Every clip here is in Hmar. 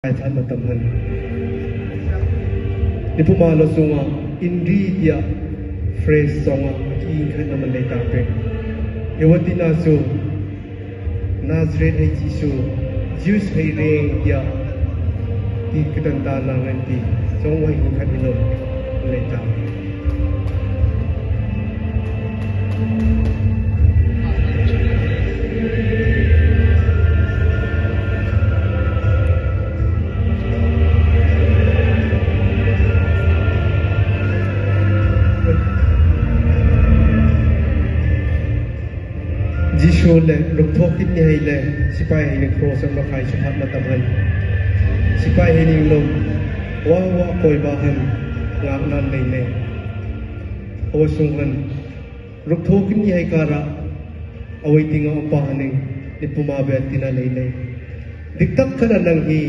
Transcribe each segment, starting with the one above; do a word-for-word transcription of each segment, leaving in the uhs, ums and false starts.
Ai phat ma tam han. Ni puma lo sunga Inri tia phrase sunga ki khat na man lei ta pe. Ewa tina chu Nazareth hei Jisu, Jews hei reng tia ti katan ta na ngan ti. Song wai khat ni lo lei ta. Jisu le ruok thaw kit ni hei le, sipai hei ni cross an ma khai chu phat ma tam han. Sipai hei ni lom, wa wa koi ba han, ngak nan lei lei. Awa sung han, ruok thaw kit ni hei kara, awai tinga upa haning, ni puma be tina lei lei. Dik tak khat a nang hi,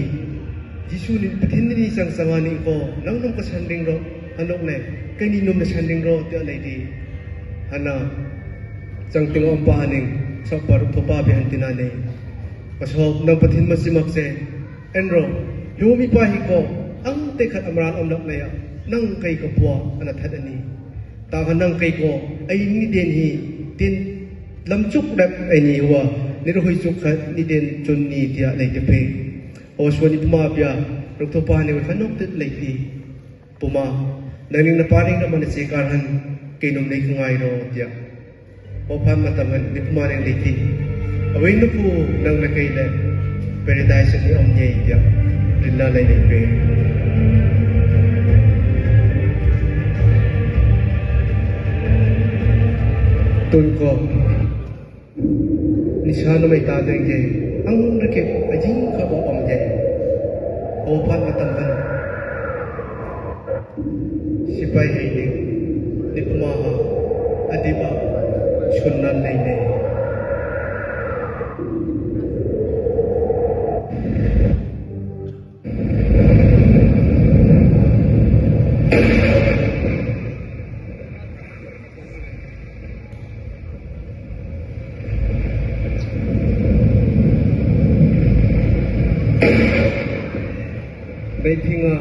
Jisu ni Pathienni sang sanga ni ko, nang nuom ka san ring ro, a nawk le, keini nuom na san ring ro, tia lei di. Hana, chang tinga upa haning, sapa ruok thaw pa be han tina lei. Ka sop, nang Pathien ma si mak se, en ro, hi mipa hi ko, ang te khat a mral um lak leia, nang kei ka pua, ana that a nih. Ta kha nang kei ko, ei ni den hi, tin lam chuk dap ei ni wa, ni ro hoi chuk kha ni den chun ni tia lei te pe. Awa sung ni puma pia, ruok thaw pa ni kha nawk tet lei ti. Puma, nang ning na pa ning na man che kar han, kei nuom nei ka ngai ro tia. Awa phat ma tam han, ni puma ning lei ti. Awai nu pu nang na kei le, Paradise ni um ni tia. Rinna lei lei pe. Tun ko. Ni sa na mai ta deng ke. Ang rikip a jing kha bo om ke. Awa phat ma tam han. Sipai hei ni. Ni puma ha. A di ba. Chun nan lei lei. Leithinga,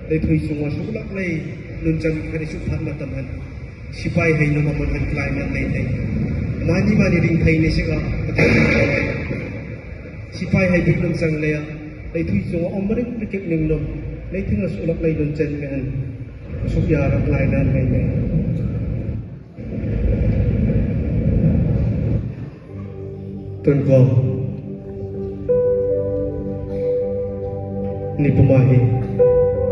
leithui sunga suklak lei, nun chan kha ni suk phat ma tam han. Sipai hei nuom a man han klai man lei lei. Mani mani ring thei ni sika, ka thei ni sika. Sipai hei bik nuom sang leia, leithui sunga um ring rikip ning nuom, leithinga suklak lei nun chan mi han. Suk ya rak lai nan lei lei. Tun ko. Ni puma hi.